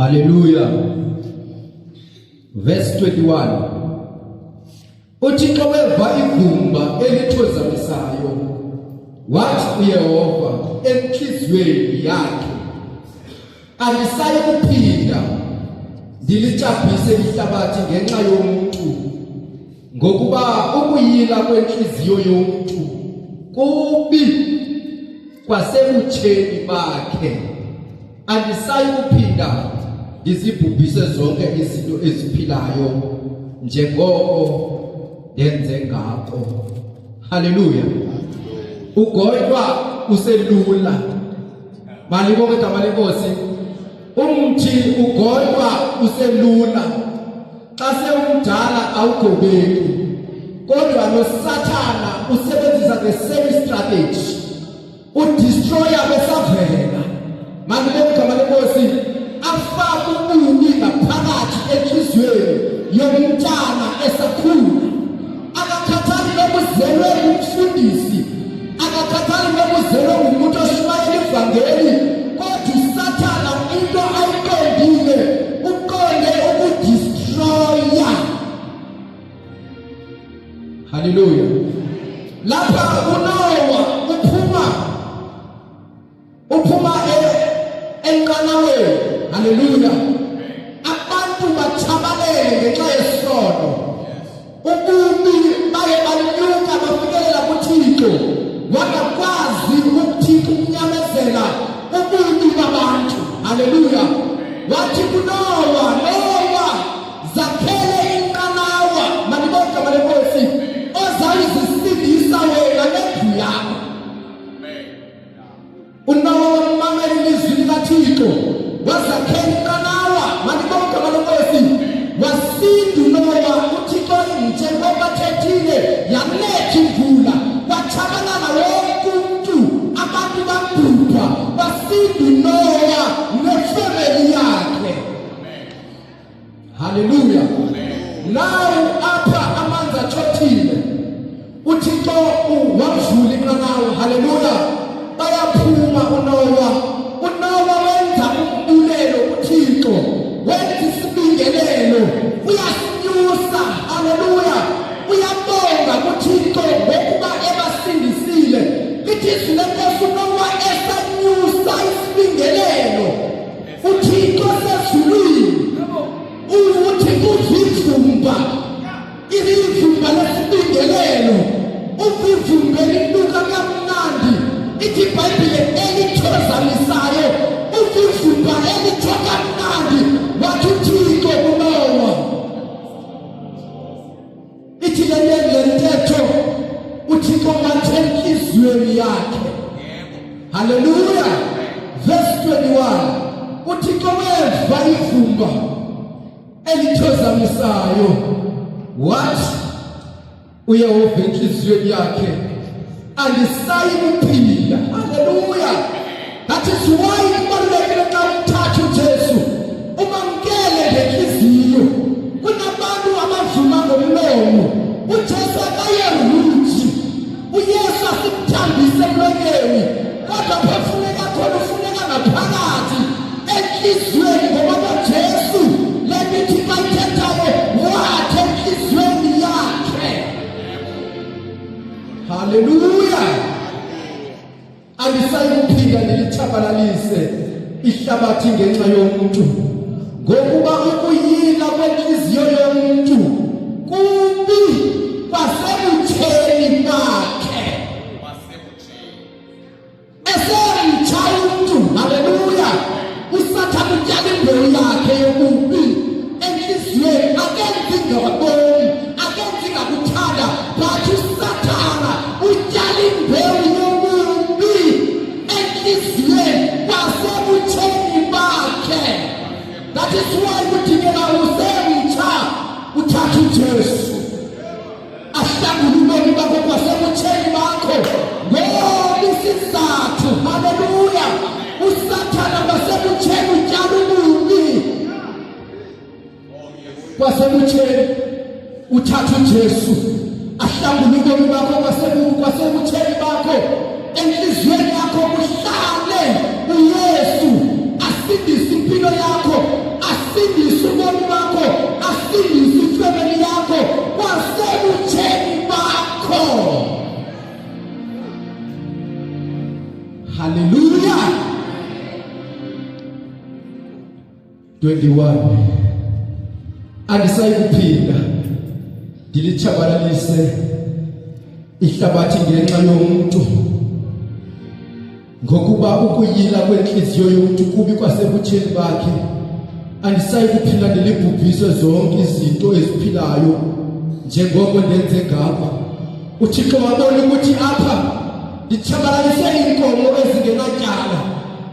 Haleluya. Verse 21. UThixo weva ivumba elithozamisayo, wathi uYehova entliziyweni yakhe, andisayi kuphinda ndilitshabhise ihlabathi ngenxa yomntu, ngokuba ukuyila kwentliziyo yomntu kubi kwasebutsheni bakhe. Andisayi kuphinda ndizibhubhise zonke izinto eziphilayo njengoko ndenze ngako. Haleluya! Ugotywa uselula. Malibonge igama lenkosi. Umthi ugotywa uselula, xa sewumdala awugobeki. Kodwa noSathana usebenzisa the same strategy. Udestroyer besavela. Malibonge igama lenkosi. Afake ububi ngaphakathi enhliziyweni yomntana esakhula. Akakhathali noba uzelwe ngumfundisi, akakhathali noba uzelwe ngumuntu oshumayela ivangeli, kodwa uSathana into ayiqondile uqonde ukudestroya. Haleluya. Lapha uNowa uphuma enqanaweni. Haleluya. Abantu batshabalele ngenxa yesono. Ububi baye banyuka bafikelela kuThixo, wangakwazi uThixo ukunyamezela ububi babantu. Haleluya. Wathi kuNowa, Nowa, zakhele inqanawa. Malibonke igama lenkosi, ozawuzisindisa wena nendlu yakho. UNowa wamamela ilizwi likaThixo, wazakhela inqanawa. Malibonke igama lenkosi. Wasinda uNowa, uThixo njengoba thethile, yanetha imvula, kwatshabalala wonke umntu, abantu babhubha. Wasinda uNowa nefemeli yakhe. Haleluya. Now apha amanzi atshothile. uThixo wavula inqanawa. Haleluya. Bayaphuma uNowa. UNowa wenza umbulelo kuThixo. Wenza isibingelelo. Uyasinyusa. Haleluya. Uyabonga kuThixo ngokuba ebasindisile. Lithi izwi lenkosi uNowa esanyusa isibingelelo. uThixo sezulwini uthi kuvivumba ilivumba lesibingelelo, uvivumba elinuka kamnandi, ithi iBhayibhile elithozamisayo, uvivumba elitho kamnandi. Wathi uThixo kuNowa, ithi le ntetho uThixo wathi entliziyweni yakhe. Haleluya. Verse 21, uThixo weva ivumba elithozamisayo, wathi uYehova entliziyweni yakhe, andisayi kuphila. Haleluya. That is why kubalulekile xa umthatha uJesu umamkele ngenhliziyo. Kunabantu abavuma ngomlomo, uJesu akayeruji. UYesu asimthambise emlonyeni, kodwa phefuneka khona ufuneka ngaphakathi enhliziyweni, ngoba noJesu le mithi bayithethayo wathi enhliziyweni yakhe. Haleluya. Andisayikuphinda ndilitshabalalise ihlabathi ngenxa yomntu, ngokuba ukuyila kwenhliziyo yomntu kubi kwasebutsheni bakhe. Esemtsha umntu, haleluya, uSathane utyala imbewu yakhe yobubi enhliziyweni. Akenzi ngabomi, akenzi ngakuthanda, but uSathana utyala imbewu yobubi enhliziyweni kwasebutsheni bakhe. That is why kudingeka usemtsha uthathe uJesu ahlangule ubomi bakho kwasebutsheni bakho, ngoba isizathu, haleluya, uSathana kwasebutsheni utyala ububi. Kwasebutsheni uthatha uJesu ahlangule ubomi bakho kwasebutsheni bakho, enhliziyweni yakho kuhlale uYesu, asindise impilo yakho. Haleluya. 21 Andisayi kuphinda ndilitshabalalise ihlabathi ngenxa yomntu ngokuba ukuyila kwentliziyo yomntu kubi kwasebutsheni bakhe andisayi kuphinda ndilibhubhise zonke izinto eziphilayo njengoko ndenze ngako uthixo wabona ukuthi apha nditshabalalise iinkomo ezingenatyala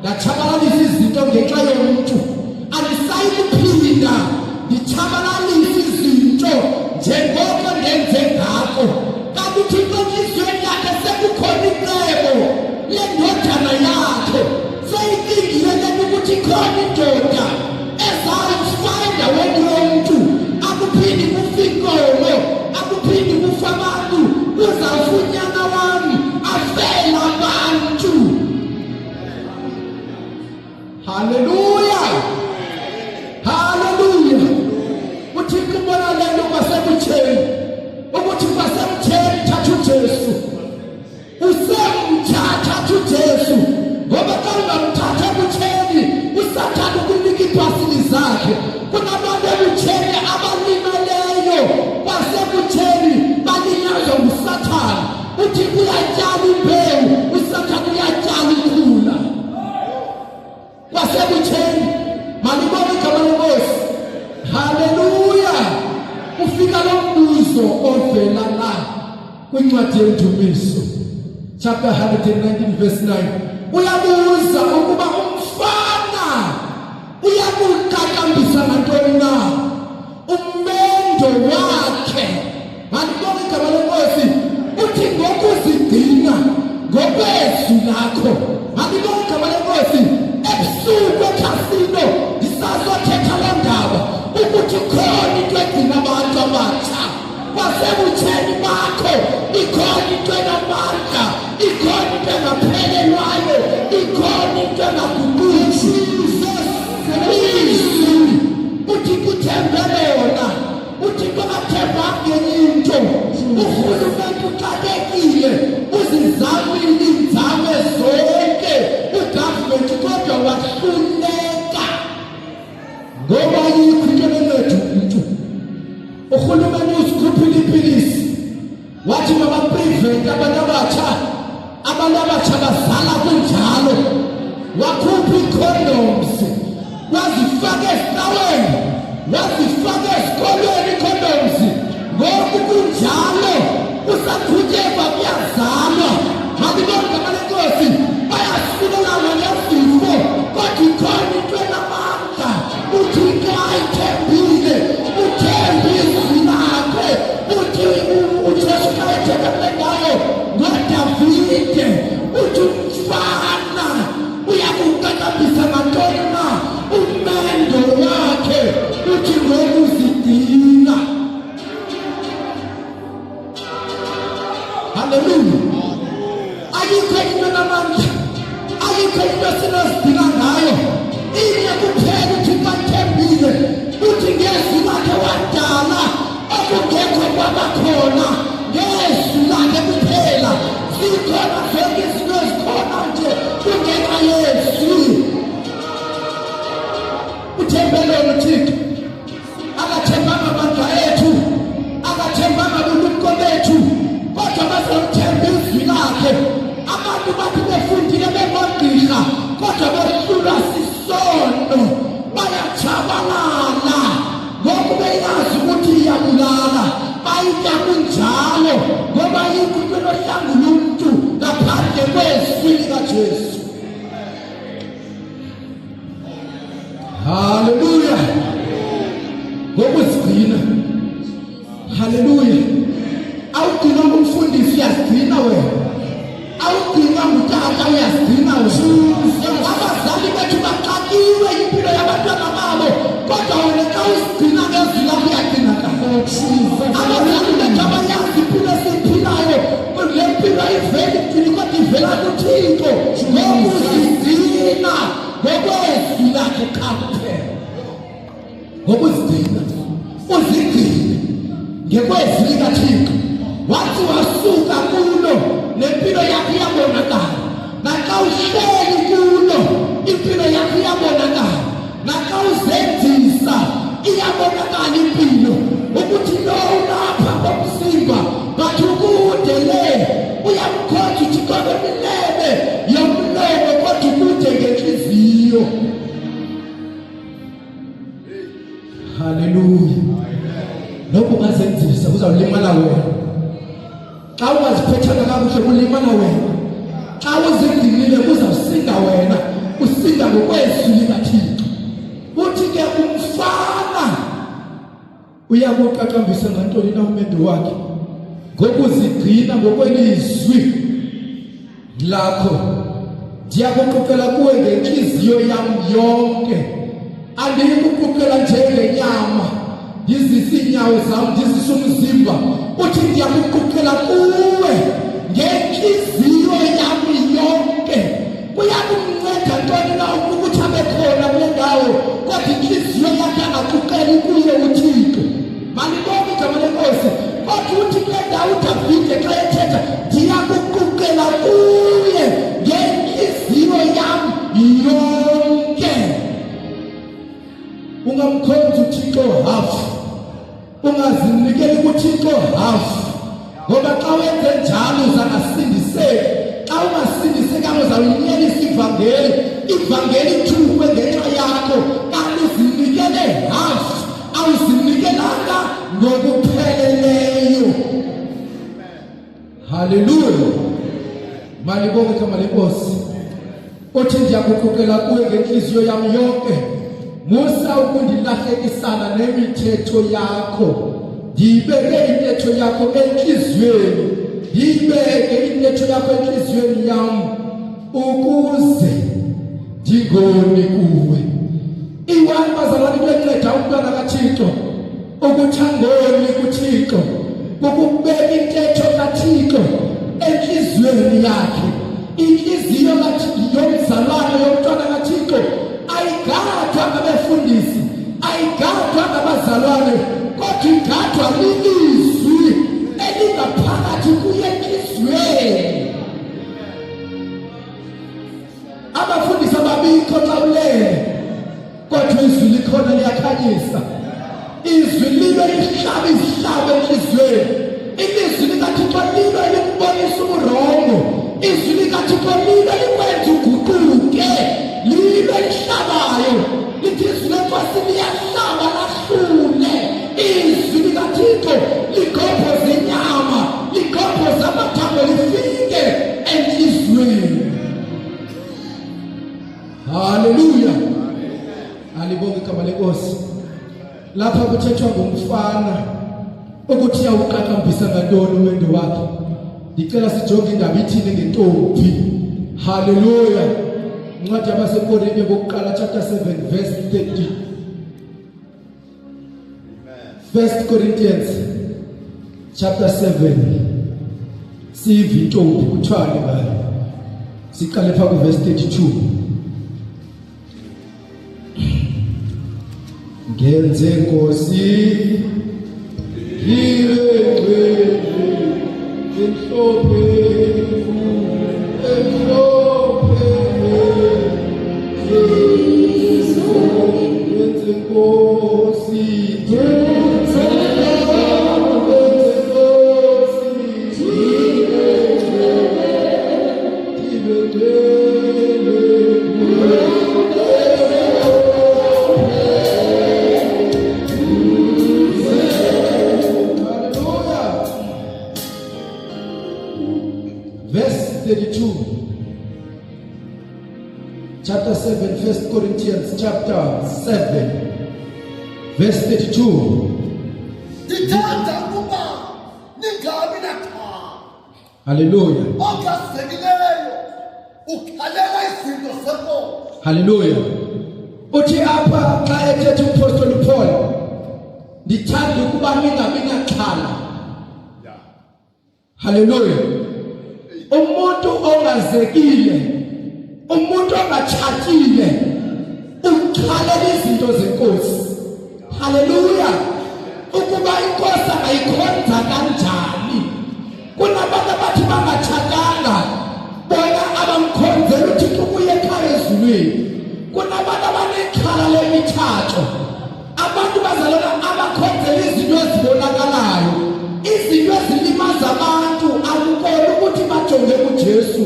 ndatshabalalisa izinto ngenxa yomntu andisayi kuphinda nditshabalalise izinto njengoko ndenze ngako kanti uthixo entliziyweni yakhe sekukhona icebo lendodana yakhe seyicingile le nto ukuthi ikhona indoda ezawufa endaweni yomntu akuphindi kufa inkomo akuphindi kufa abantu kuzawufa unyana wami afela abantu. Haleluya, haleluya. UThixo ubona le nto kwasebutsheni ukuthi kwasemtheni thatha uJesu usemtsha thatha uJesu ngoba xa ungamthatha ebutsheni usathane ukunika iipasili zakhe. Kunabantu ebutsheni abalimeleyo kwasebutsheni balinyazwa ngusathane. Uthixo uyatyala imbewu, usathane uyatyala ikhula kwasebutsheni. Malibonge igama lenkosi. Haleluya. Ufika lo mbuzo ovela la kwincwadi yendumiso chapter 119 verse 9 uyabuza ukuba umfana uyakuqaqambisa ngantoni na umendo wakhe. Malibonge igama lenkosi. Uthi ngokuzigcina ngokwezwi lakho. Malibonge igama lenkosi. Ebusuku ekhasino ndisazothetha le ndaba ukuthi khona into egcina abantu abatsha kwasebutsheni bakho, ikhona into enamandla, ikhona into engaphelelwayo, ikhona into engaguquki. Izwi uthi kuthembe lona, uThixo akathembanga enye into. Urhulumente uxakekile, uzizamile iinzame zonke ugovernment kodwa wahluleka ngoba ayikho into enonceda umntu. Urhulumente uzikhuphile iipilisi wathi mabaprevente abantu abatsha, abantu abatsha bazala kunjalo. Wakhupha ii-condoms wazifaka ezicaweni, wazifaka ezikolweni ii-condoms. Ngoku kunjalo kusaqhutyekwa kuyazalwa. Malibonge igama lenkosi. Bayasulelana ngezifo kodwa ikhona into enamandla uThixo ayithembile, uthembe izwi lakhe. Uthi uJesu xa ethetha kule ndawo ngoDavide uthi umfana uyakuqaqambisa ngantoni na umendo wakhe, uthi ngokuzidina. Haleluya. Ayikho into enamandla, ayikho into esinozidina ngayo. Inye kuphela uThixo ayithembile, uthi ngezwi lakhe wadala okungekho kwabakhona. Ngezwi lakhe kuphela zikhona zonke izinto ezikhona nje kungenxa yezwi. Uthembeleni uThixo, akathembanga amandla ethu, akathembanga bulumko bethu, kodwa bazamthemba izwi lakhe. Abantu bathi befundile bengogqirha kodwa behlulwa sisono, bayatshabalala ngoku beyazi ukuthi iyabulala, bayitya kunjalo ngoba ayikho into enohlangula umntu ngaphandle kwezwi likaJesu. Haleluya. Ngokuzigcina. Haleluya. Awugcinwa ngumfundisi uyazigcina wena. Awugcinwa ngutata uyazigcina wena. Abazali bethu baxakiwe impilo yabantwana babo kodwa wena xa uzigcina ngezwi lakho uyagcinakala. Abazali bethu abayazi impilo esiyiphilayo, le mpilo ayiveli mntwini kodwa ivela kuThixo ngokuzigcina ngokwezwi lakhe qha kuphela. Ngokuzigcina uzigcine ngekwezwi likaThixo. Wathi wasuka kulo nempilo yakhe iyabonakala. Naxa uhleli ungaziphethanga kakuhle kulimala wena. Xa uzigcinile kuzawusinda wena, usinda ngokwezwi likaThixo. Uthi ke umfana uya kuqaqambisa ngantoni na umendo wakhe? Ngokuzigcina ngokwelizwi lakho. Ndiyakuquqela kuwe ngentliziyo yam yonke, andiyi kuquqela njengenyama, ndizise iinyawo zam, ndizise umzimba. Uthi ndiyakuquqela kuwe ngentliziyo yam yonke. Kuya kumnceda ntoni na ukuthi abe khona kule ndawo, kodwa intliziyo yakhe angaquqeli kuye uThixo? Malibonge igama leNkosi. Kodwa uthi kule ndawo uDavide xa ethetha, ndiyakuquqela kuye ngentliziyo yam yonke. Ungamkhonzi uThixo hafu, ungazinikeli kuThixo hafu, ngoba xa wenze njalo uzangasindiseki. Xa ungasindisekanga uzawuyinyelisa ivangeli, ivangeli ithukwe ngenxa yakho, kanti uzinikele hafu, awuzinikelanga ngokupheleleyo. Haleluya, malibonge igama lenkosi. Uthi ndiyakuquqela kuwe ngentliziyo yam yonke, musa ukundilahlekisana nemithetho yakho. Ndiyibeke intetho yakho entliziyweni, ndiyibeke intetho yakho entliziyweni yam, ukuze ndingoni kuwe. Iwani bazalwane, into enceda umntwana kaThixo ukuthi angoni kuThixo kukubeka intetho kaThixo entliziyweni yakhe. Intliziyo yomzalwane, yomntwana kaThixo, ayigadwa ngabefundisi, ayigadwa ngabazalwane, kodwa igadwa lilizwi elingaphakathi kuye entliziyweni. Abafundisi ababikho xa ulele, kodwa izwi likhona, liyakhanyisa. Izwi libe lihlaba izihlabo enhliziyweni. Ilizwi likaThixo libe likubonisa uburongo. Izwi likaThixo libe likwenza uguquke, libe lihlabayo. Lithi izwi leNkosi liyahlaba lahlule. Izwi likaThixo ligqobhoza inyama, ligqobhoza amathambo, lifike enhliziyweni. Haleluya, alibonge igama lenkosi. Lapha kuthethwa ngomfana ukuthi uyawuqaqambisa ngantoni umendo wakhe. Ndicela sijonge indaba ithini ngentombi. Haleluya. Incwadi yabaseKorinte kokuqala chapter 7 verse 30. First Corinthians chapter 7, sive intombi kuthiwani ngayo. Siqale pha kuverse 32. Ngenze Nkosi ngibe ngcwele, emhlophe, emhlophe, ngenze Nkosi, ngenze Nkosi ngibe ngcwele. Hallelujah. Verse 32. Chapter 7, 1 Corinthians chapter 7, verse 32. Ndithanda ukuba ningabi naxhala. Hallelujah. Ongazekileyo ukhalela izinto zeNkosi. Hallelujah. Uthi apha xa ethetha umpostoli Paul, ndithanda ukuba ningabi naxhala. Haleluya. Umuntu ongazekile, umuntu ongatshatile, uxhalela izinto zenkosi. Haleluya. Ukuba inkosi angayikhonza kanjani? Kunabantu abathi bangatshatanga, bona abamkhonzela uThixo kuye ekhaya ezulwini. Kunabantu abanexhala lemitshato. Abantu bazalwana abakhonzela izinto ezibonakalayo, izinto ezilimaza abantu, akukona ukuthi bajonge kuJesu.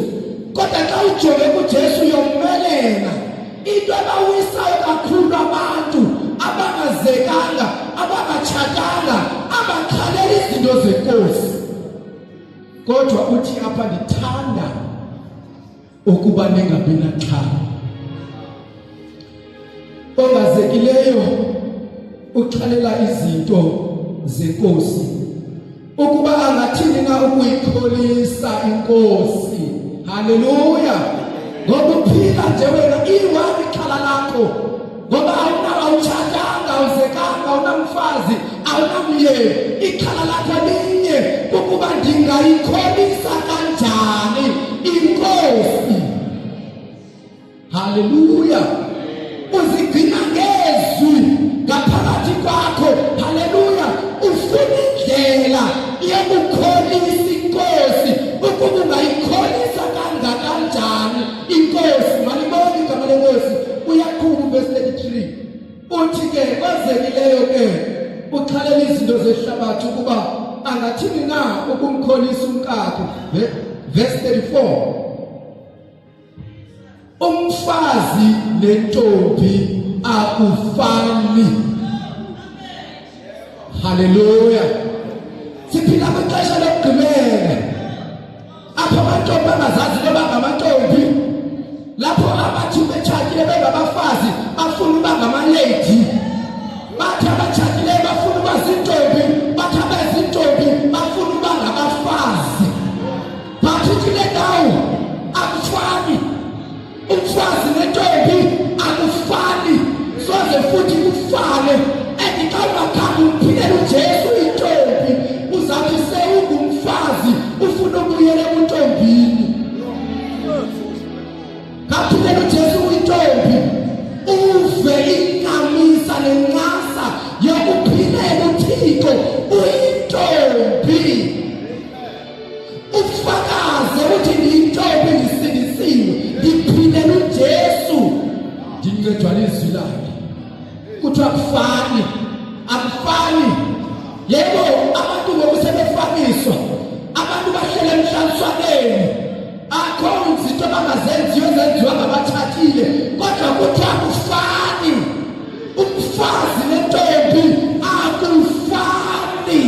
Kodwa xa ujonge kuJesu uyomelela. Into ebawisayo kakhulu abantu abangazekanga, abangatshatanga, abaxhalela izinto zenkosi. Kodwa uthi apha ndithanda ukuba ningabi naxhala. Ongazekileyo uxhalela izinto zenkosi ukuba angathini na ukuyikholisa inkosi. Haleluya! Ngoba uphila nje wena iwani ixhala lakho, ngoba awutshatanga, awuzekanga, awunamfazi, awunamyeni. Ixhala lakho linye kukuba ndingayikholisa kanjani inkosi. Haleluya! Uzigcina ngezwi ngaphakathi kwakho. Haleluya! Ufuna indlela yokukholisa inkosi, ukuba ungayikholisa kangakanjani inkosi. Malibonge igama lenkosi. Uyaqhuba verse 33 uthi ke ozekileyo ke uxhalela izinto zehlabathi ukuba angathini na ukumkholisa umkakhe. Verse 34 Umfazi nentombi akufani. Haleluya. Siphila kwixesha lokugqibela apho amantombi angazazi noba ngamantombi, lapho abathi betshatile bengabafazi bafuna uba ngamalady, bathi abatshatileyo bafuna uba zintombi, bathi abezintombi bafuna uba ngabafazi. But kule ndawo akufani, umfazi nentombi akufani, soze futhi kufane. And xa ungakhange umphilele uJesu intombi, uzawuthi sewungumfazi ufuna ukubuyela ebuntombini. Ngaphilela uJesu uyintombi, uve inkamisa nencasa yokuphilela uThixo uyintombi. Ufakaze ukuthi ndiyintombi, ndisindisiwe, ndiphilela uJesu, ndincedwa lizwi lakhe. Kuthiwa akufani, akufani. Yebo, abantu ngoku sebefaniswa, abantu bahlele emhlaliswaneni, akho izinto abangazenziyo ezenziwa ngabatshatile, kodwa kuthiwa akufani. Umfazi nentombi akufani.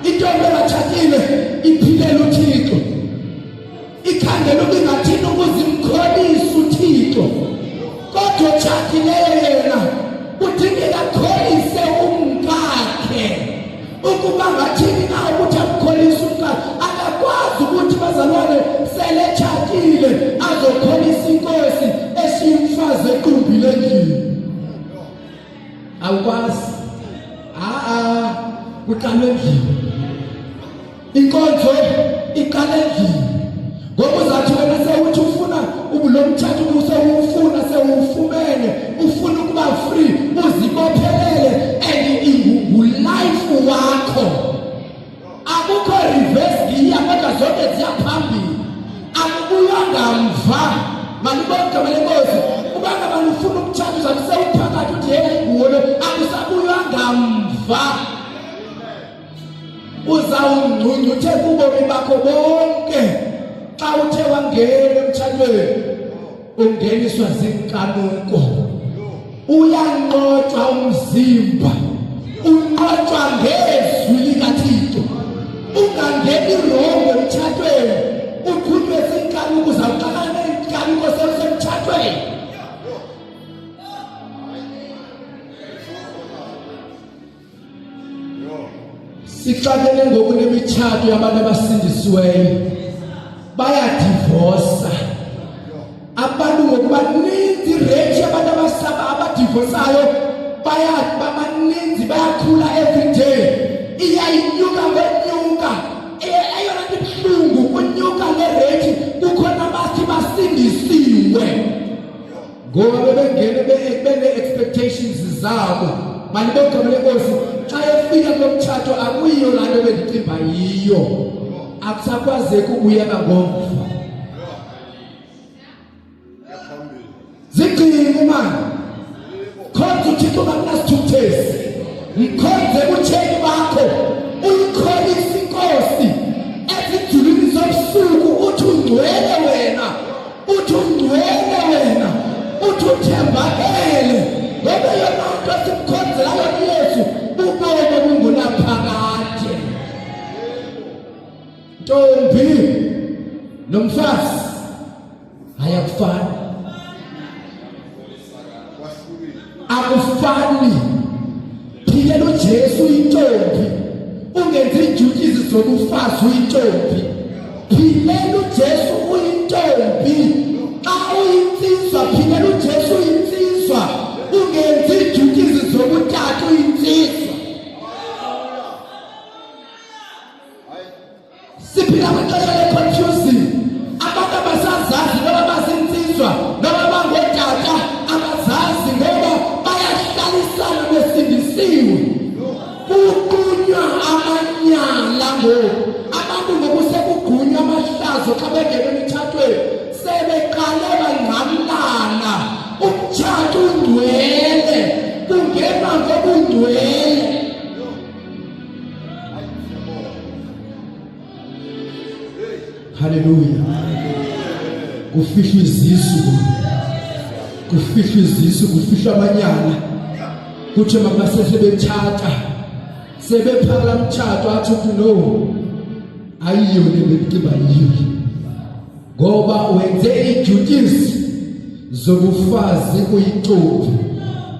Intombi engatshatile iphilela uThixo, ikhangela uba ingathini ukuze imkholise uThixo, kodwa otshatileyo yena kudingeka akholise umkakhe. Ukuba ngathini na ukuthi amkholise umkakhe? Akakwazi ukuthi bazalwane sele tshatile azokholisa inkosi eshiya umfazi equmbile endlini. Awukwazi. A-a, kuqalwe endlini. Inkonzo iqala endlini. Ngoba uzathi wena sewuthi ufuna lo mthatho usewufuna sewufumene, ufuna ukuba free, uzibophelele and ingulife wakho. Akukho reverse gear kodwa zonke ziya phambili, akubuywa ngamva. Malibonke igama lenkosi. Uba ngaba ufuna umtshato uzathi sewuphakathi uthi yena inguwo lo, akusabuywa ngamva. Uzawungcungcuthe kubomi bakho bonke xa uthe wangena emtshatweni, ungeniswa zinkanuko, uyanqotshwa umzimba, unqotshwa ngezwi likaThixo. Ungangeni rongo emtshatweni, uqhutywe zinkanuko, uzawuxakana neenkanuko sewusemtshatweni. Sixakene ngoku nemitshato yabantu abasindisiweyo, bayadivosa abantu ngoku baninzi, ireyithi yabantu abasaba abadivosayo baya baninzi, bayakhula every day, iyayinyuka ngonyuka. Eyona nto ibuhlungu kunyuka le reyithi, kukhona abathi basindisiwe ngoba bebengene bene-expectations zabo. Malibonke lenkosi. Xa efika kulo mtshato akuyiyo laa nto bendicimba yiyo, akusakwazeki ubuyela ngomva. Zigcine mani, khonza uThixo ungakunasithukuthezi, mkhonze ebutsheni bakho, uyikholise inkosi ezinzulwini zobusuku, uthi ungcwele wena, uthi ungcwele wena, uthi uthembakele, ngoba yona nto esimkhonzela yona uYesu bubomi obungunaphakade. Intombi nomfazi ayakufani, akufani. Philela uJesu intombi, ungenzi iduties zobufazi uyintombi. Philela uJesu uyintombi. Xa uyinsizwa philela uJesu uyinsizwa, ungenzi iduties zobutata uyinsizwa. Siphila kwixesha le-confusing. Abantu abasazazi noba bazinsizwa noba bangootata, abazazi ngoba bayahlalisana besindisiwe. Kuqunywa amanyala ngoku. Abantu ngoku sekugqunywa amahlazo xa bengena emitshatweni, sebeqale bangqamlana. Umtshato ungcwele, kungenwa ngobungcwele. Haleluya. Kufihlwa izisu, kufihlwa izisu, kufihlwa amanyala. Kuthe mabasese betshata, sebephakala mtshato athi uthi no. Ayiyo le bekucimba yiyo. Ngoba wenze iduties zobufazi uyintombi.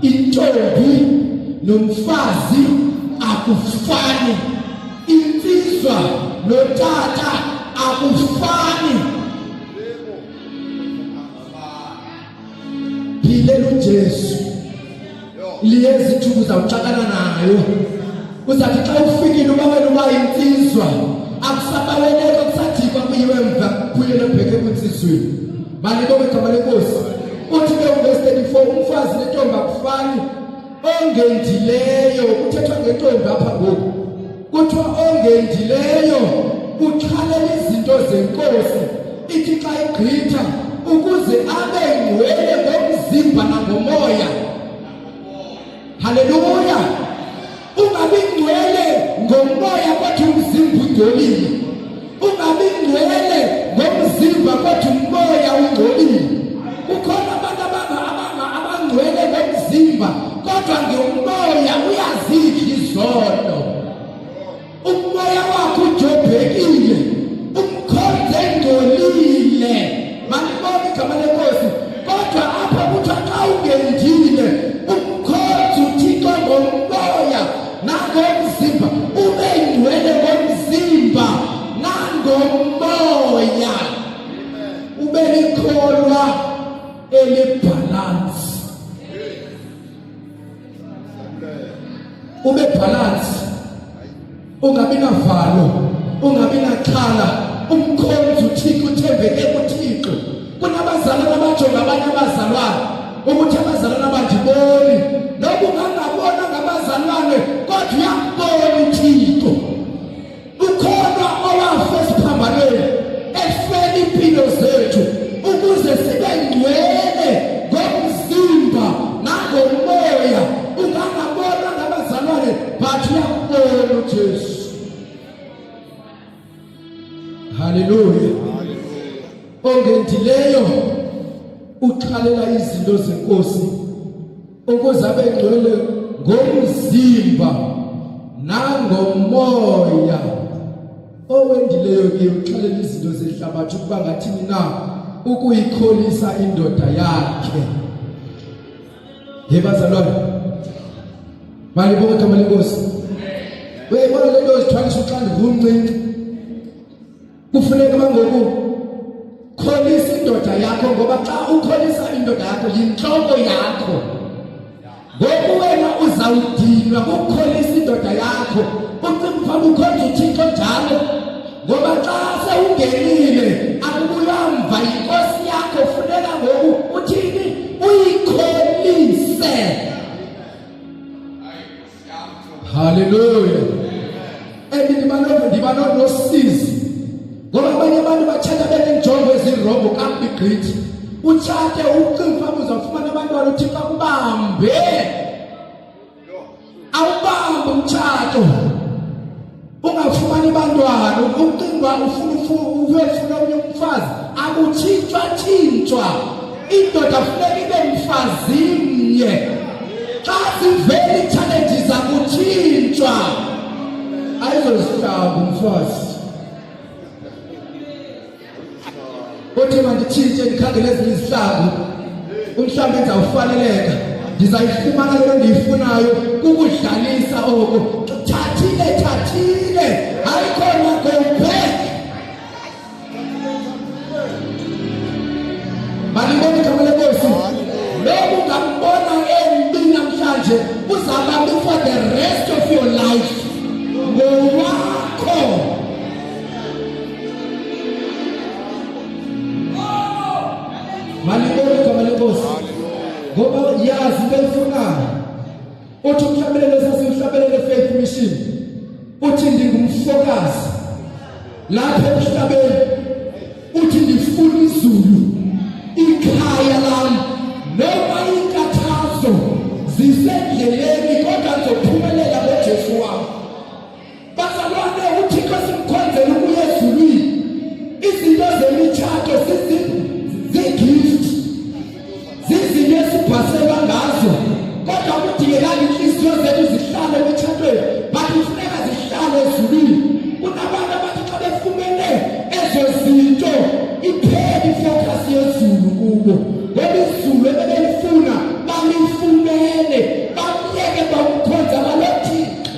Intombi nomfazi akufani. Insizwa notata akufani. Philela uJesu. Liyeza ithuba uzawuxakana nayo. Uzathi xa ufikile uba wena uba insizwa, akusabaleleka kusajikwa kuyiwe emva kubuyele bheke ebunsizweni. Malibongwe igama lenkosi. Uthi ke uvesi 34 umfazi nentombi akufani. Ongendileyo, kuthethwa ngentombi apha ngoku. Kuthiwa ongendileyo uxhalela izinto zenkosi, ithi xa igqitha ukuze abe ngcwele ngomzimba nangomoya. Haleluya! Ungabi ngcwele ngomoya kodwa umzimba ungcolile. Ungabi ngcwele ngomzimba kodwa umoya ungcolile. Kukhona abantu abangcwele ngomzimba kodwa ngomoya uyazidla izono. Umoya wakho ujobhekile, umkhonze engcolile. Malibonge igama lenkosi. Kodwa apha kuthiwa xa ungendile umkhonze uThixo ngomoya nangomzimba, ube ngcwele ngomzimba nangomoya, ube likholwa elibhalansi, ube balance, ungabi navalo, ungabi naxhala, umkhonzi uThixo, uthembeke kuThixo. Kunabazalwane abajonga abanye abazalwane ukuthi abazalwane abandiboni, noba ungangabona ngabazalwane kodwa uyakubona uThixo. Ukhona owafa esiphambanweni efela impilo zethu ukuze sibe ngcwele ngomzimba nangomoya. Ungangabona ngabazalwane but uyakubona uJesu. Haleluya. Ongendileyo uxhalela izinto zenkosi ukuze abe ngcwele ngomzimba nangomoya. Owendileyo ke uxhalela izinto zehlabathi ukuba ngathini na ukuyikholisa indoda yakhe. Ye bazalwane, malibonge igama lenkosi. Uyayibona le nto uzithwalisa uxanduva umncinci. Kufuneka bangoku kholisa indoda yakho, ngoba xa ukholisa indoda yakho yintloko yakho. Ngoku wena uzawudinwa kukukholisa indoda yakho, ucinga uba ukhonza uThixo njalo, ngoba xa sewungenile akubuywa mva, yinkosi yakho. Funeka ngoku uthini? Uyikholise. Haleluya. And ndiba nosizi ngoba abanye abantu batshata beneenjongo ezirongo kakubi gqithi. Utshate ucinga uba uzawufumana abantwana, uThixo akubambe. Awubambe umtshato ungafumani bantwana, ucinga ufuna uyofuna omnye umfazi, akutshintshwa tshintshwa. Indoda funeka ibe mfazi mnye. Xa zivela ii-challenges akutshintshwa, ayizozihlamba umfazi. Uthi manditshintshe ndikhangele ezinye izihlangu, umhlawumbi ndizawufaneleka, ndizayifumana le nto ndiyifunayo. Kukudlalisa oku. Thathile, thathile, hayi khona, go back. Malibonge igama lenkosi. Lobu ungambona embi namhlanje uzabambi for the rest of your life ngowakho. Malibonge igama lenkosi, ngoba yazi into eyifunayo. Uthi umhlabelelo sasiwuhlabelele Faith Mission, uthi ndingumfokazi lapha emhlabeni, uthi ndifuna izulu ikhaya lam, noma inkathazo zisendleleni kodwa ngizophumelela ngoJesu wami. Bazalwane, uThixo simkhonzela ukuya ezulwini. Izinto zemitshato zigift, zizinto esibhaselwa ngazo, kodwa kudingekanga inhliziyo zethu zihlale emitshatweni, but kufuneka zihlale ezulwini. Kunabantu abathi xa befumene ezo zinto iphele ifocus yezulu kubo, ngoba izulu ebebelifuna balifumene, bamyeke bamkhonza baloThixo.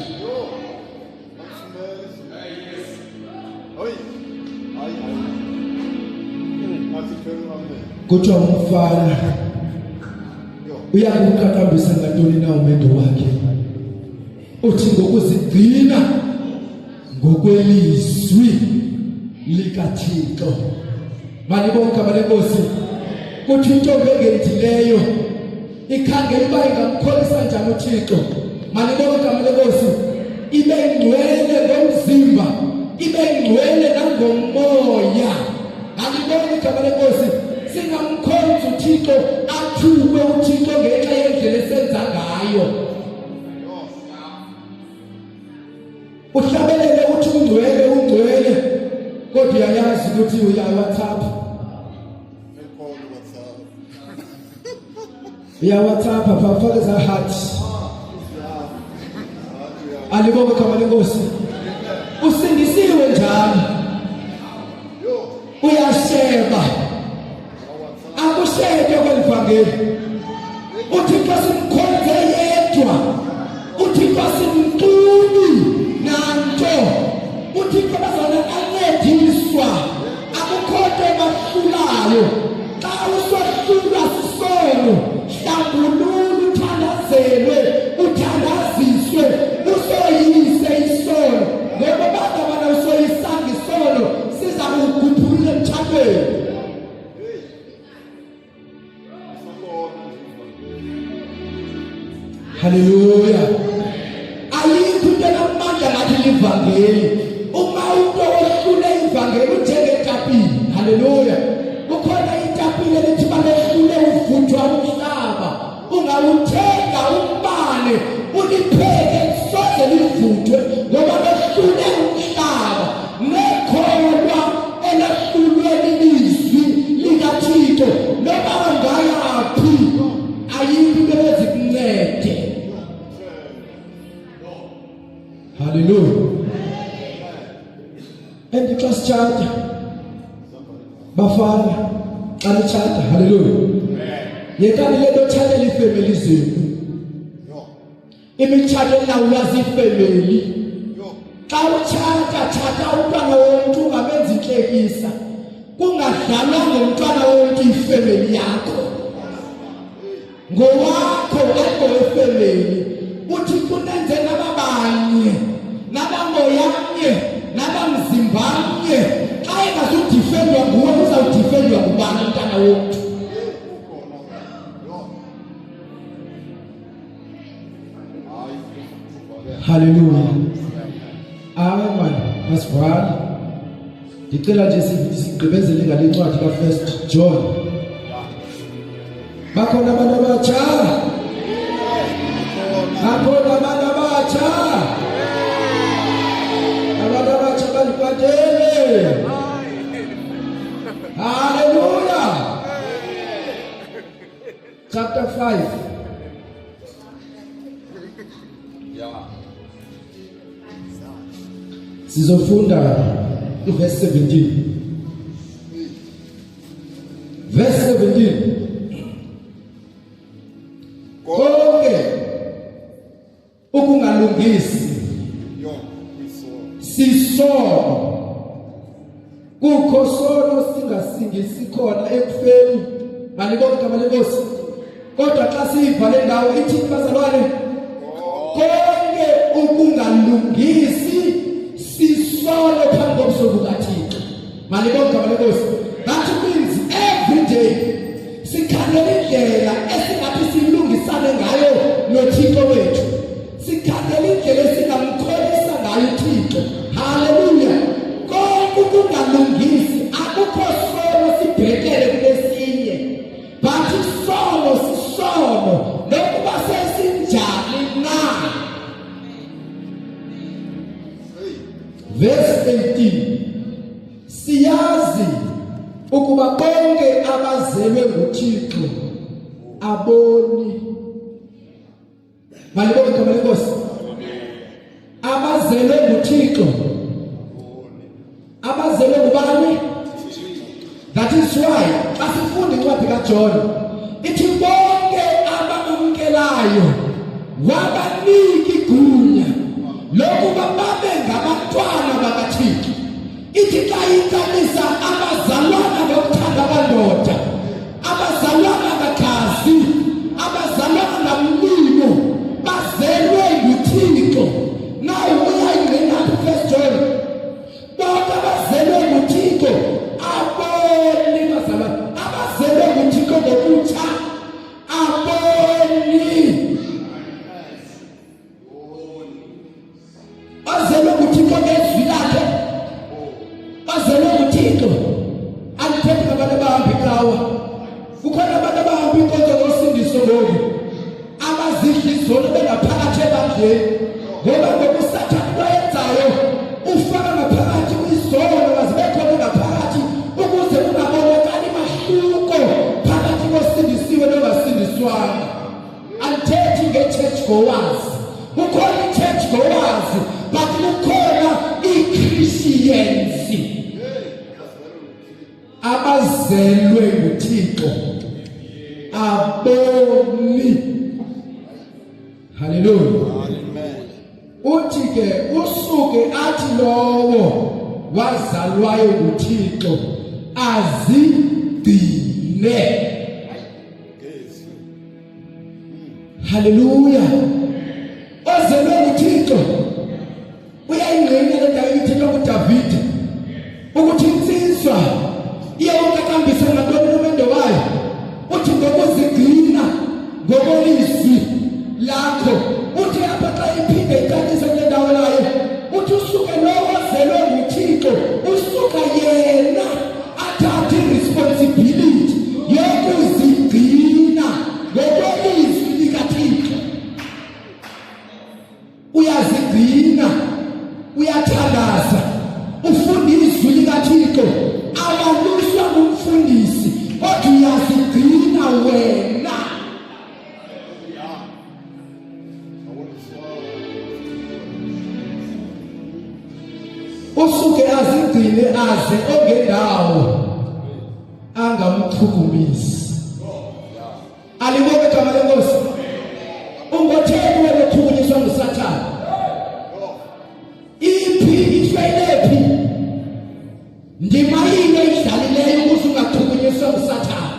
Kuthiwa umfana uyakuqaqambisa ngantoni na umendo wakhe? Uthi ngokuzigcina ngokwelizwi likaThixo. Malibonke igama lenkosi. Kuthi intombi engendileyo ikhangela uba ingamkholisa njani uThixo. Malibonke igama lenkosi. Ibe ngcwele ngomzimba, ibe ngcwele nangomoya. Alibonke igama lenkosi. Singamkhonza uThixo athukwe uThixo ngenxa yendlela esenza ngayo. Uhlabelele uthi ungcwele, ungcwele, kodwa uyayazi ukuthi uya WhatsApp. Uya WhatsApp afake za heart. Alibonge igama lenkosi. Usindisiwe njalo. Uyasheba. Akushebe kwelivangeli. UThixo simkhonze yedwa. UThixo simxubi nanto. UThixo bazona ancediswa. Akukho nto ebahlulayo. Xa usohlulwa sisono, hlambulula, uthandazelwe, uthandaziswe, usoyise isono. Ngoba bangabana usoyisanga isono, siza kukuguphulula emtshatweni. Haleluya. Ayikho into enamandla ngathi livangeli. Uma umuntu ohlule ivangeli unjengetapile. Haleluya. Kukhona itapile elithi balehlule uvuthwa umhlaba. Ungawuthenga umbane ulipheke soze livuthwe ngoba behlule umhlaba. Nekholwa elahlulwe lilizwi likaThixo noma ungayaphi ayikho into ezikuncede. Haleluya. And xa sitshata bafana, xa nitshata, haleluya, yekani le nto tshatela iifemeli zenu, imitshato elawulwa ziifemeli. Xa utshata, tshata umntwana womntu, ungamenzi intlekisa, kungadlalwa ngomntwana womntu. Ifemeli yakho ngowakho, ayingowefemeli. Uthi kunenze nababanye, nabamoyamnye, nabamzimbamnye. Xa engazudifendwa nguwe, uzawudifendwa ngubani umntana womntu? Haleluya. Amen man, masivale. Ndicela nje sigqibezele ngale ncwadi ka-First John. Bakhona abantu abatsha? Bakhona abantu abatsha? Abantu abatsha bandikwatele. Haleluya. Chapter 5. Sizofunda iverse 17. Verse 17. Konke ukungalungisi sisono kukho sono singasingisi khona ekufeni malibonke igama lenkosi kodwa xa siyiva le ndawo ithi bazalwane konke ukungalungisi sisono phambi kobuso bukaThixo malibonke igama lenkosi that means every day sikhangela indlela esingathi silungisane ngayo noThixo wethu sikhangela indlela esingamkholisa ngayo uThixo haleluya konke ukungalungisi akukho sono sibhekele kulesinye but isono sisono nokuba sesinjani na verse 18 siyazi ukuba bonke abazelwe nguThixo aboni Malibonge igama lenkosi. Abazelwe nguThixo. Abazelwe ngubani? That is why xa sifunda incwadi kaJohn ithi bonke abamamkelayo wabanika igunya lokuba babe ngabantwana bakaThixo. Ithi xa icacisa abazalwana ngokuthanda abandoda, abazalwana ngagazi, abazalwana ngamlimo, bazelwe nguThixo. Naye uyayingqina apha First John. Bonke abazelwe nguThixo aboni bazalwana, abazelwe nguThixo ngokutsha aboni. Bazelwe nguThixo ngezwi lakhe, bazelwe nguThixo. Andithethi ngabantu abahamba icawa, kukhona abantu abahamba inkonzo zosindiso ngoku abazidla izono bengaphakathi ebandleni, ngoba ngoku uSathane into ayenzayo ufaka ngaphakathi kwizono mazibe khona ngaphakathi ukuze kungabonakali mahluko phakathi kosindisiwe nongasindiswanga. Andithethi nge-church goers, kukhona i-church goers but kukhona ii-Christians abazelwe nguThixo aboni. Haleluya. Uthi ke usuke athi lowo wazalwayo nguThixo azigcine. Haleluya. Ozelwe nguThixo uyayingqina le ndawo ithethwa nguDavide ukuthi insizwa iyawuqaqambisa ngantoni umendo wayo uthi ngokuzigcina ngokwelizwi lakho uthi apha xa iphinde icacise kule ndawo layo uthi usuke lowo ozelwe nguThixo usuka yena athathe responsibility yokuzigcina ngokwelizwi likaThixo. Uyazigcina, uyathandaza, ufunda izwi likaThixo, awaluswa ngumfundisi kodwa uyazigcina wena. Usuke azigcine aze ongendawo angamchukumisi. Alibonge igama lenkosi. Ungotheni wena ochukunyiswa nguSathane? Iphi ifeyilephi? Ndima yini oyidlalileyo ukuze ungachukunyiswa nguSathane?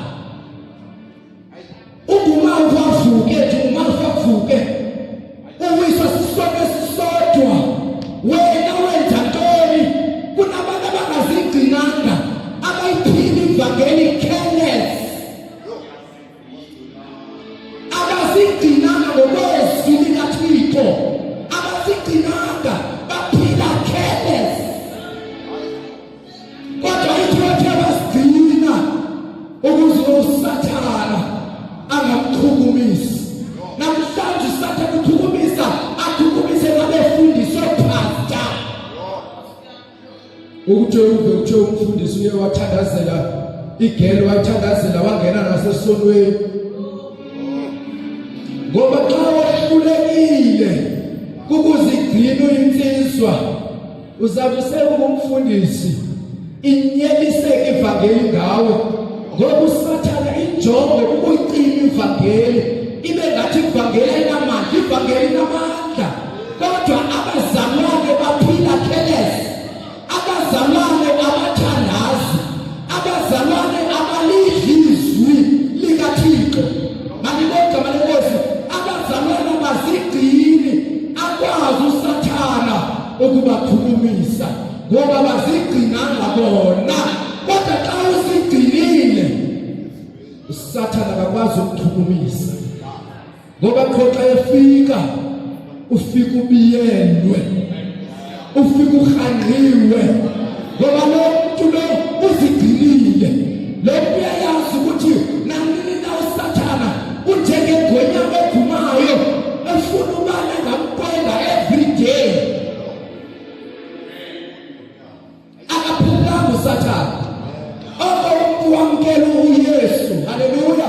Ungumafa avuke nje umafa avuke. Uwiswa sisonke sisodwa. Wena wenza ntoni? Kunabantu abangazigcinanga abayiphila ivangeli careless. Abazigcinanga ngokwezwi likaThixo. Abazigcinanga baphila careless. Kodwa ithi bathe basigcina ukuze uSathana angamchukumisi. Namhlanje uSathana uchukumisa achukumise nabefundisi opastor. Ukuthi uve uthe umfundisi uye wathandazela igelo wayithandazela wangena nasesonweni. Ngoba xa wahlulekile kukuzigcina uyinsizwa Uzabe sewungumfundisi inyeliseke ivangeli ngawe. Ngoba uSathane injongo kukuyicima ivangeli, ibe ngathi ivangeli ayinamandla, ivangeli inamandla. Kodwa abazalwane baphila careless. Abazalwane abathandazi, abazalwane abalidli izwi likaThixo. Malibonge igama leNkosi. Abazalwane bazigcini, akwazi uSathana ukubakhulumisa ngoba bazigcinanga bona. Kodwa xa usigcinile uSathana akakwazi ukuchukumisa. Ngoba qho xa efika ufika ubiyelwe, ufika urhangqiwe, ngoba lo mntu lo uzigcinile. Lo mntu uyayazi ukuthi nanini na uSathana unjengengonyama egumayo efuna ubani angamqwenga every day. Akaphumlanga uSathane. Oko umntu wamkela uYesu. Haleluya.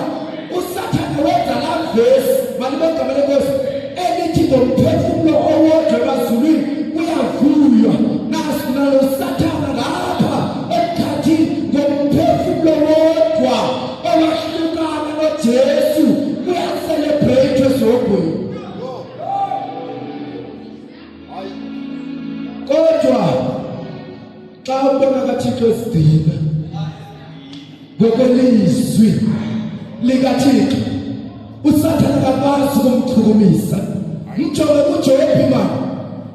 USathane wenza la vesi, malibonke igama leNkosi, elithi ngomphefumulo owodwa emazulwini kuyavuywa. Nalo Sathane ngapha emkhathini ngomphefumulo wodwa owahlukana noJesu kuyacelebrate esihogweni. Kodwa xa ubona kaThixo esigcina ngokwelizwi likaThixo, uSathane akakwazi ukumchukumisa. Mjonge kuJobhi ma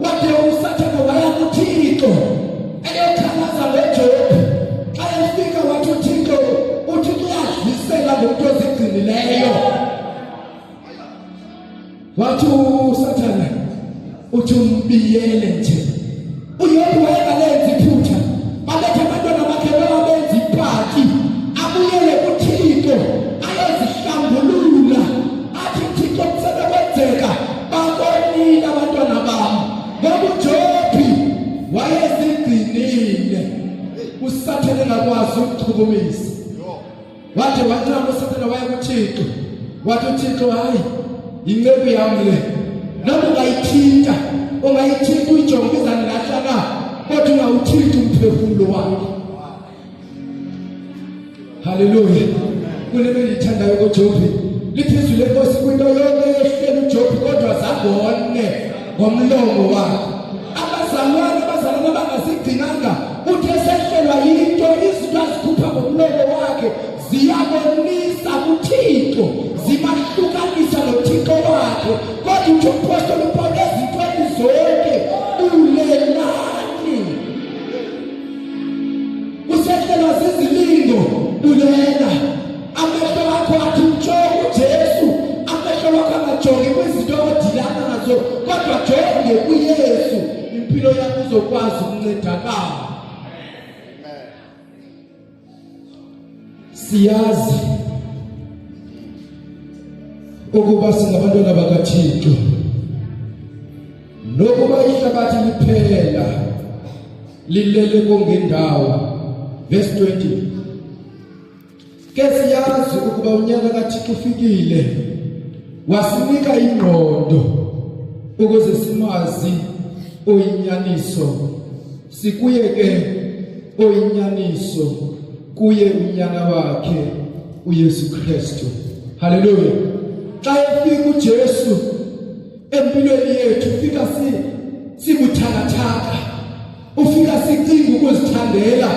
wade uSathane waya kuThixo eyokhalaza ngoJobhi. Xa efika wathi uThixo, uThixo uyadlisela ngomntu ozigcinileyo. Wathi uSathane uthi umbiyele nje. UYobu wayengalenzi iphutha. Balethe abantwana bakhe babenza ipati. Abuyele kuThixo ayozihlambulula. Athi Thixo kusebekwenzeka bakonile abantwana bami. Ngoba uJobhi wayezigcinile. USathane engakwazi ukuchukumisa. Wathi wancama uSathane waya kuThixo. Wathi uThixo hayi yinceku yami le. Noma ungayithinta, ungayithinta uyijonge izandilahla na, kodwa ungawuthinti umphefumulo wakhe. Haleluya. Kunento engiyithandayo kuJobhi. Lithi izwi lenkosi kwinto yonke eyehlele uJobhi kodwa zangone ngomlomo wakhe. Abazalwane abazalwane abangasigcinanga uthi esehlelwa yinto izinto azikhupha ngomlomo wakhe ziyabonisa kuThixo, zibahlukanisa noThixo wakhe. Kodwa uthi umpostoli uPawulu ezintweni zonke bulelani. Usehlelwa zizilingo, bulela. Amehlo akho athi ntsho kuJesu, amehlo wakho angajongi kwizinto odilana nazo, kodwa jonge kuYesu, impilo yakho uzokwazi ukuncedakala. Siyazi ukuba singabantwana bakaThixo nokuba ihlabathi liphela lilele kongendawo. Verse 20. Ke siyazi ukuba unyana kaThixo ufikile wasinika ingqondo ukuze simazi oyinyaniso, sikuye ke oyinyaniso, kuye unyana wakhe uYesu Kristu. Haleluya. Xa efika uJesu empilweni yethu, ufika sibuthakathaka, ufika sicinga ukuzithandela,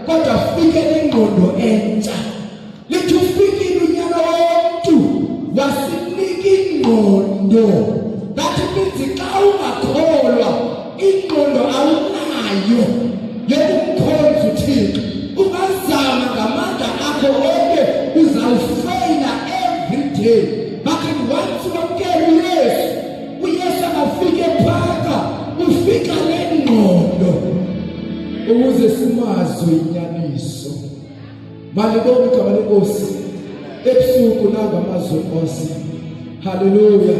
kodwa fike nengqondo entsha. Lithi ufikile unyana womntu wasinika ingqondo. That means xa ungakholwa ingqondo awunayo yokumkhonza uThixo. Ungazama ngamandla akho onke, uzawufeyila every day. But once wamkela uYesu, uYesu angafika ephaka, ufika nengqondo ukuze simazi inyaniso. Malibonge igama lenkosi ebusuku nanga amazwi enkosi. Haleluya.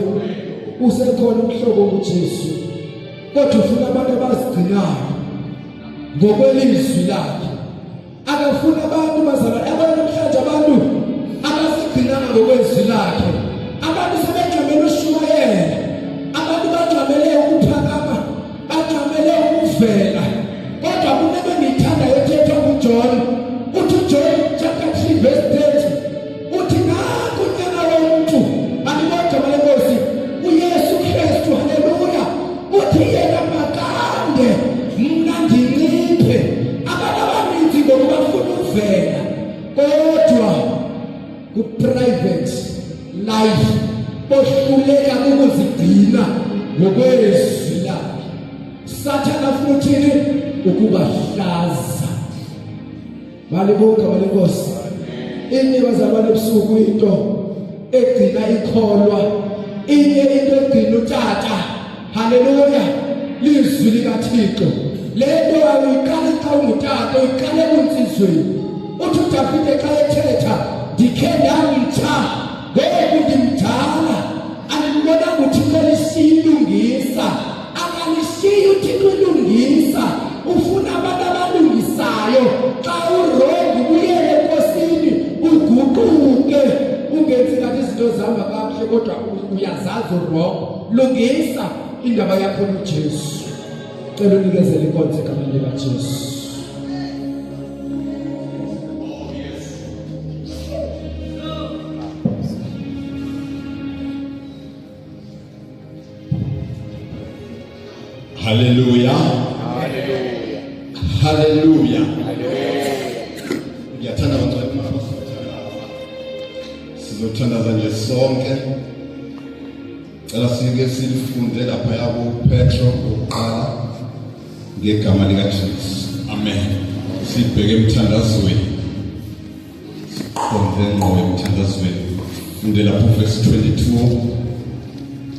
Usekhona umhlobo kuJesu, kodwa ufuna abantu abazigcinayo ngokwelizwi lakhe. Akafuna abantu bazalwane, abantu namhlanje abantu abazigcinanga ngokwezwi lakhe. Abantu sebejamele ushumayela, abantu bajamele ukuphakama, bajamele ukuvela. Kodwa kunento engiyithandayo ethethwa nguJohn, uthi uJohn chapter 3 verse kuvela kodwa ku-private life bohluleka ukuzigcina ngokwezwi lakhe. Sathana futhini ukubahlaza. Malibonga malenkosi. Inye bazalwane ebusuku into egcina ikholwa, inye into egcina utata. Haleluya. Lizwi likaThixo. Lento awuyiqali xa ungutata, uyiqale ebunsizweni. Uthi uDavide xa ethetha, ndikhe ndamtsha, ngoku ndimdala. Andibonanga uThixo elisiyilungisa. Akalishiyi uThixo ilungisa, ufuna abantu abalungisayo. Xa urongi ubuyele enkosini, uguquke, ungenzi ngathi izinto zihamba kakuhle kodwa uyazazi urongo. Lungisa indaba yakho noJesu. Cela unikezele inkonzo egameni likaJesu. Haleluya. Haleluya. Haleluya. Ngiyathanda bangcwele uma sizothandaza nje sonke. Cela sike silifunde lapha yabo Petro oqala ngegama lika Jesu. Amen. Sibheke emthandazweni. Siqonde ngqo emthandazweni. Funde lapho verse 22.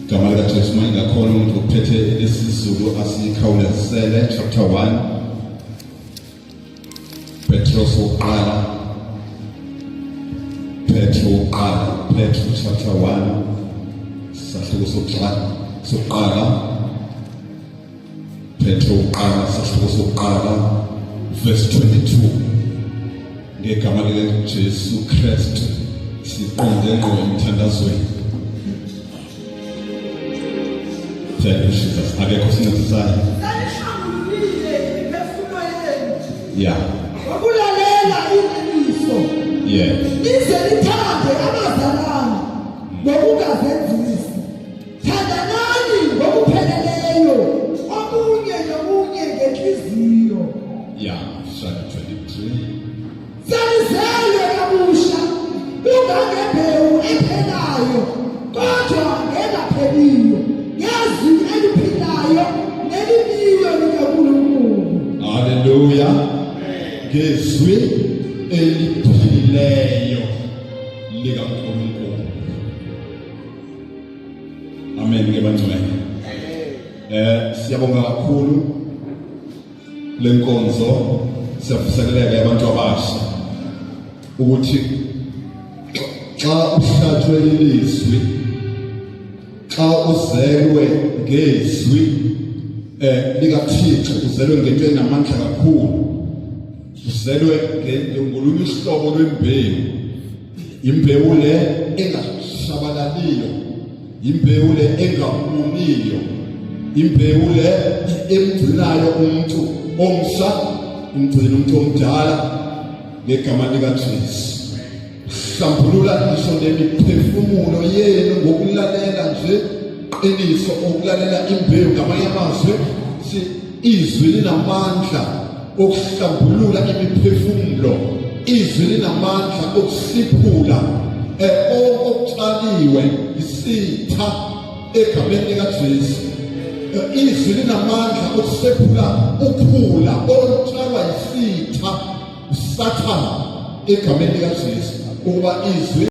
Igama likaJesu uma ingakhona umuntu ophethe isiZulu asikhawulezisele chapter 1 Petros wokuqala Petro wokuqala Petro chapter 1 sahluko sokuqala sokuqala Petro uqala sahluko sokuqala verse 22 ngegama likaJesu Kristu siqonde ngqo emthandazweni. Thank you Jesus. Akekho sincedisayo. Sanihlambululile imiphefumulo yenu. Yeah. Ngokulalela iqiniso. Yeah. Nize nithande abazalwane ngokungazenzisi. Thandanani ngokupheleleyo omunye nomunye ngenhliziyo. Yeah, chapter 23. Senizelwe kabusha kungangembewu ephelayo kodwa ngengapheliyo ngezwi eliphilayo nelimiyo likaNkulunkulu. Hallelujah. Ngezwi eliphilileyo likaNkulunkulu. Amen ke bangcwele. Siyabonga kakhulu lenkonzo siyavuseleleka abantu abasha ukuthi xa uhlatshwe ilizwi xa uzelwe ngezwi likaThixo uzelwe ngento enamandla kakhulu uzelwe ngolunye uhlobo lwembewu imbewu le engashabalaliyo imbewu le engabuniyo imbewu le emgcinayo umuntu omsha umgcina umuntu omdala ngegama likaJesu hlambulula ngisho nemiphefumulo yenu ngokulalela nje qiniso ukulalela imbewu ngamanye amazwi si izwi linamandla okuhlambulula imiphefumulo izwi linamandla okusiphula eh okutshaliwe isitha egameni likaJesu eh, izwi linamandla okusephula ukhula olutshalwa isitha usathane egameni likaJesu ukuba izwi